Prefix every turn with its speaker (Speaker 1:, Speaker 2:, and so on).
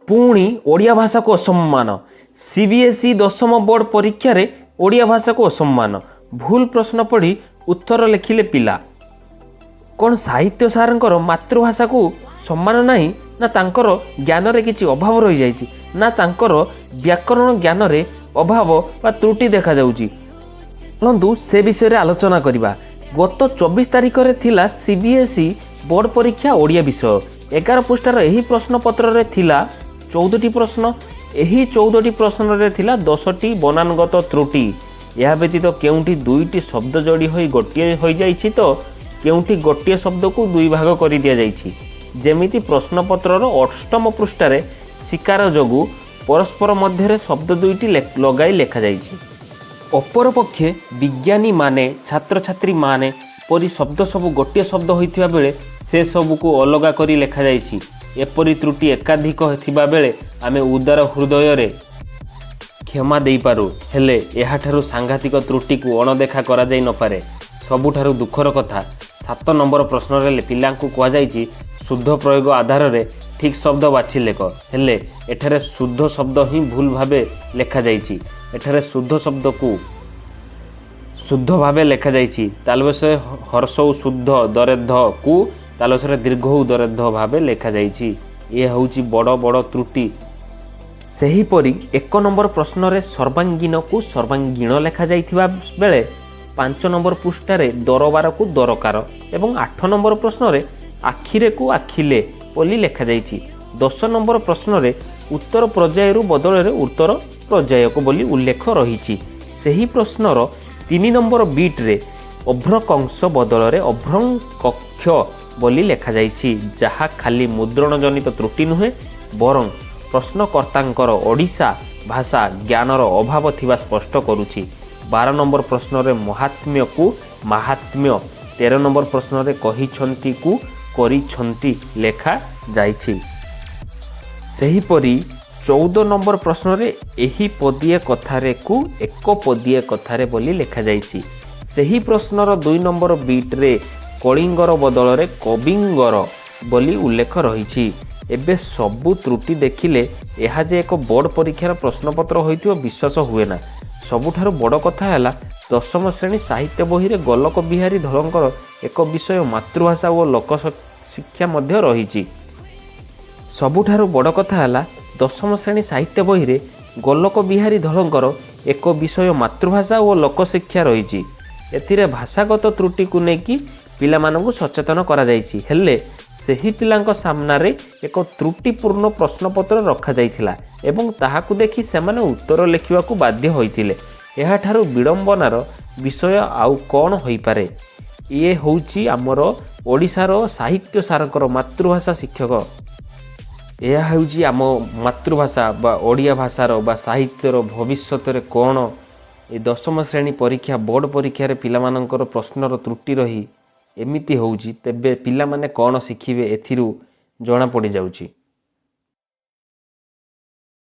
Speaker 1: ପୁଣି ଓଡ଼ିଆ ଭାଷାକୁ ଅସମ୍ମାନ। ସିବିଏସ୍ଇ ଦଶମ ବୋର୍ଡ଼ ପରୀକ୍ଷାରେ ଓଡ଼ିଆ ଭାଷାକୁ ଅସମ୍ମାନ। ଭୁଲ ପ୍ରଶ୍ନ ପଢ଼ି ଉତ୍ତର ଲେଖିଲେ ପିଲା। କ'ଣ ସାହିତ୍ୟ ସାର୍ଙ୍କର ମାତୃଭାଷାକୁ ସମ୍ମାନ ନାହିଁ, ନା ତାଙ୍କର ଜ୍ଞାନରେ କିଛି ଅଭାବ ରହିଯାଇଛି, ନା ତାଙ୍କର ବ୍ୟାକରଣ ଜ୍ଞାନରେ ଅଭାବ ବା ତ୍ରୁଟି ଦେଖାଯାଉଛି? ଚାଲନ୍ତୁ, ସେ ବିଷୟରେ ଆଲୋଚନା କରିବା। ଗତ 24 ତାରିଖରେ ଥିଲା ସିବିଏସ୍ଇ ବୋର୍ଡ଼ ପରୀକ୍ଷା, ଓଡ଼ିଆ ବିଷୟ। 11 ପୃଷ୍ଠାର ଏହି ପ୍ରଶ୍ନପତ୍ରରେ ଥିଲା 14ଟି ପ୍ରଶ୍ନ। ଏହି 14ଟି ପ୍ରଶ୍ନରେ ଥିଲା 10ଟି ବନାନଗତ ତ୍ରୁଟି। ଏହା ବ୍ୟତୀତ କେଉଁଠି ଦୁଇଟି ଶବ୍ଦ ଯୋଡ଼ି ହୋଇ ଗୋଟିଏ ହୋଇଯାଇଛି ତ କେଉଁଠି ଗୋଟିଏ ଶବ୍ଦକୁ ଦୁଇ ଭାଗ କରି ଦିଆଯାଇଛି। ଯେମିତି ପ୍ରଶ୍ନପତ୍ରର ଅଷ୍ଟମ ପୃଷ୍ଠାରେ ଶିକାର ଯୋଗୁଁ ପରସ୍ପର ମଧ୍ୟରେ ଶବ୍ଦ ଦୁଇଟି ଲଗାଇ ଲେଖାଯାଇଛି। ଅପରପକ୍ଷେ ବିଜ୍ଞାନୀମାନେ, ଛାତ୍ରଛାତ୍ରୀମାନେ ପରି ଶବ୍ଦ ସବୁ ଗୋଟିଏ ଶବ୍ଦ ହୋଇଥିବା ବେଳେ ସେସବୁକୁ ଅଲଗା କରି ଲେଖାଯାଇଛି। ଏପରି ତ୍ରୁଟି ଏକାଧିକ ଥିବାବେଳେ ଆମେ ଉଦାର ହୃଦୟରେ କ୍ଷମା ଦେଇପାରୁ। ହେଲେ ଏହାଠାରୁ ସାଂଘାତିକ ତ୍ରୁଟିକୁ ଅଣଦେଖା କରାଯାଇ ନପାରେ। ସବୁଠାରୁ ଦୁଃଖର କଥା, 7 ନମ୍ବର ପ୍ରଶ୍ନରେ ପିଲାଙ୍କୁ କୁହାଯାଇଛି, ଶୁଦ୍ଧ ପ୍ରୟୋଗ ଆଧାରରେ ଠିକ୍ ଶବ୍ଦ ବାଛି ଲେଖ। ହେଲେ ଏଠାରେ ଶୁଦ୍ଧ ଶବ୍ଦ ହିଁ ଭୁଲ ଭାବେ ଲେଖାଯାଇଛି। ଏଠାରେ ଶୁଦ୍ଧ ଶବ୍ଦକୁ ଶୁଦ୍ଧ ଭାବେ ଲେଖାଯାଇଛି। ତାଲବେଶ ହର୍ଷଉ ଶୁଦ୍ଧ ଦରେଧ କୁ ତାଲବେଶରେ ଦୀର୍ଘ ଉ ଦରେଧ ଭାବେ ଲେଖାଯାଇଛି। ଏ ହେଉଛି ବଡ଼ ବଡ଼ ତ୍ରୁଟି। ସେହିପରି 1 ନମ୍ବର ପ୍ରଶ୍ନରେ ସର୍ବାଙ୍ଗୀନକୁ ସର୍ବାଙ୍ଗୀଣ ଲେଖାଯାଇଥିବା ବେଳେ 5 ନମ୍ବର ପୃଷ୍ଠାରେ ଦରବାରକୁ ଦରକାର ଏବଂ 8 ନମ୍ବର ପ୍ରଶ୍ନରେ ଆଖିରେକୁ ଆଖିଲେ ବୋଲି ଲେଖାଯାଇଛି। 10 ନମ୍ବର ପ୍ରଶ୍ନରେ ଉତ୍ତର ପର୍ଯ୍ୟାୟରୁ ବଦଳରେ ଉତ୍ତର ପର୍ଯ୍ୟାୟକ ବୋଲି ଉଲ୍ଲେଖ ରହିଛି। ସେହି ପ୍ରଶ୍ନର 3 ନମ୍ବର ବିଟ୍ରେ ଅଭ୍ରକଂସ ବଦଳରେ ଅଭ୍ରଙ୍କକ୍ଷ ବୋଲି ଲେଖାଯାଇଛି, ଯାହା ଖାଲି ମୁଦ୍ରଣ ଜନିତ ତ୍ରୁଟି ନୁହେଁ, ବରଂ ପ୍ରଶ୍ନକର୍ତ୍ତାଙ୍କର ଓଡ଼ିଶା ଭାଷା ଜ୍ଞାନର ଅଭାବ ଥିବା ସ୍ପଷ୍ଟ କରୁଛି। 12 ନମ୍ବର ପ୍ରଶ୍ନରେ ମହାତ୍ମ୍ୟକୁ ମାହାତ୍ମ୍ୟ, 13 ନମ୍ବର ପ୍ରଶ୍ନରେ କହିଛନ୍ତିକୁ କରିଛନ୍ତି ଲେଖାଯାଇଛି। ସେହିପରି 14 ନମ୍ବର ପ୍ରଶ୍ନରେ ଏହି ପଦିଏ କଥାରେକୁ ଏକ ପଦିଏ କଥାରେ ବୋଲି ଲେଖାଯାଇଛି। ସେହି ପ୍ରଶ୍ନର 2 ନମ୍ବର ବିଟ୍ରେ କଳିଙ୍ଗର ବଦଳରେ କବିଙ୍ଗର ବୋଲି ଉଲ୍ଲେଖ ରହିଛି। ଏବେ ସବୁ ତ୍ରୁଟି ଦେଖିଲେ ଏହା ଯେ ଏକ ବୋର୍ଡ଼ ପରୀକ୍ଷାର ପ୍ରଶ୍ନପତ୍ର ହୋଇଥିବ, ବିଶ୍ୱାସ ହୁଏନା। ସବୁଠାରୁ ବଡ଼ କଥା ହେଲା, ଦଶମ ଶ୍ରେଣୀ ସାହିତ୍ୟ ବହିରେ ଗୋଲକ ବିହାରୀ ଧଳଙ୍କର ଏକ ବିଷୟ ମାତୃଭାଷା ଓ ଲୋକଶିକ୍ଷା ମଧ୍ୟ ରହିଛି। ସବୁଠାରୁ ବଡ଼ କଥା ହେଲା, ଦଶମ ଶ୍ରେଣୀ ସାହିତ୍ୟ ବହିରେ ଗୋଲକ ବିହାରୀ ଧଳଙ୍କର ଏକ ବିଷୟ ମାତୃଭାଷା ଓ ଲୋକଶିକ୍ଷା ରହିଛି। ଏଥିରେ ଭାଷାଗତ ତ୍ରୁଟିକୁ ନେଇକି ପିଲାମାନଙ୍କୁ ସଚେତନ କରାଯାଇଛି। ହେଲେ ସେହି ପିଲାଙ୍କ ସାମ୍ନାରେ ଏକ ତ୍ରୁଟିପୂର୍ଣ୍ଣ ପ୍ରଶ୍ନପତ୍ର ରଖାଯାଇଥିଲା ଏବଂ ତାହାକୁ ଦେଖି ସେମାନେ ଉତ୍ତର ଲେଖିବାକୁ ବାଧ୍ୟ ହୋଇଥିଲେ। ଏହାଠାରୁ ବିଡ଼ମ୍ବନାର ବିଷୟ ଆଉ କ'ଣ ହୋଇପାରେ? ଇଏ ହେଉଛି ଆମର ଓଡ଼ିଶାର ସାହିତ୍ୟ ସାରଙ୍କର ମାତୃଭାଷା ଶିକ୍ଷକ। ଏହା ହେଉଛି ଆମ ମାତୃଭାଷା ବା ଓଡ଼ିଆ ଭାଷାର ବା ସାହିତ୍ୟର ଭବିଷ୍ୟତରେ କ'ଣ? ଏ ଦଶମ ଶ୍ରେଣୀ ପରୀକ୍ଷା, ବୋର୍ଡ଼ ପରୀକ୍ଷାରେ ପିଲାମାନଙ୍କର ପ୍ରଶ୍ନର ତ୍ରୁଟି ରହି ଏମିତି ହେଉଛି, ତେବେ ପିଲାମାନେ କ'ଣ ଶିଖିବେ, ଏଥିରୁ ଜଣାପଡ଼ିଯାଉଛି।